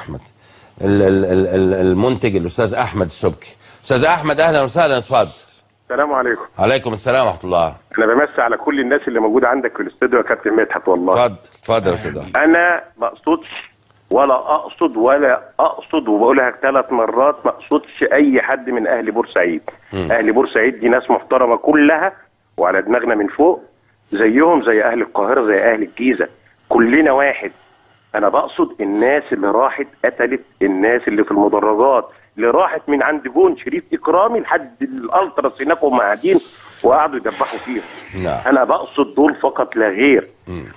احمد، المنتج الاستاذ احمد السبكي. استاذ احمد اهلا وسهلا، اتفضل. السلام عليكم. عليكم السلام ورحمة الله. انا بمسي على كل الناس اللي موجودة عندك في الاستوديو يا كابتن مدحت والله. اتفضل اتفضل يا استاذ احمد. انا ما اقصدش ولا اقصد ولا اقصد، وبقولها 3 مرات، ما اقصدش اي حد من اهل بورسعيد. اهل بورسعيد دي ناس محترمه كلها وعلى دماغنا من فوق، زيهم زي اهل القاهرة زي اهل الجيزة، كلنا واحد. انا بقصد الناس اللي راحت قتلت الناس اللي في المدرجات، اللي راحت من عند جون شريف اكرامي لحد الالتراس هناك وهم قاعدين وقعدوا يدبحوا فيهم. نعم. انا بقصد دول فقط لا غير.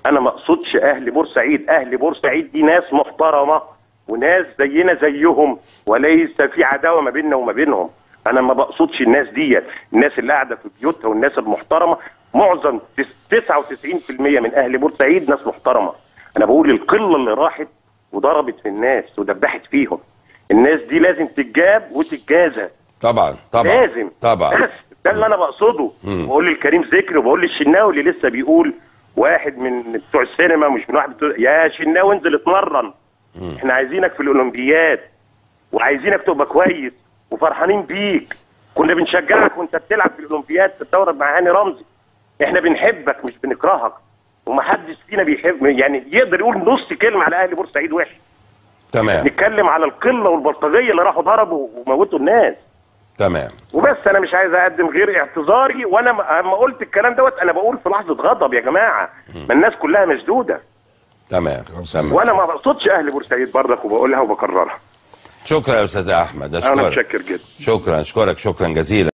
انا ما اقصدش اهل بورسعيد، اهل بورسعيد دي ناس محترمه وناس زينا زيهم، وليس في عداوة ما بيننا وما بينهم. انا ما بقصدش الناس ديت، الناس اللي قاعدة في بيوتها والناس المحترمة، معظم 99% من اهل بورسعيد ناس محترمه. انا بقول القلة اللي راحت وضربت في الناس ودبحت فيهم، الناس دي لازم تتجاب وتتجازى. طبعا طبعا لازم طبعا، بس ده اللي انا بقصده. بقول للكريم ذكري وبقول للشناوي اللي لسه بيقول واحد من بتوع السينما، مش من واحد بتوع، يا شناوي انزل اتمرن، احنا عايزينك في الاولمبياد وعايزينك تبقى كويس وفرحانين بيك، كنا بنشجعك وانت بتلعب في الاولمبياد في الدورة مع هاني رمزي، احنا بنحبك مش بنكرهك، ومحدش فينا بيحب يعني يقدر يقول نص كلمة على اهل بورسعيد وحش. تمام. نتكلم على القلة والبلطجيه اللي راحوا ضربوا وموتوا الناس. تمام. وبس انا مش عايز اقدم غير اعتذاري، وانا اما قلت الكلام دوت انا بقول في لحظة غضب يا جماعة، ما الناس كلها مشدودة. تمام. وانا ما بقصدش اهل بورسعيد برضك، وبقولها وبكررها. شكرا يا استاذ احمد، اشكرك. انا متشكر جدا. شكرا، اشكرك شكرا جزيلا.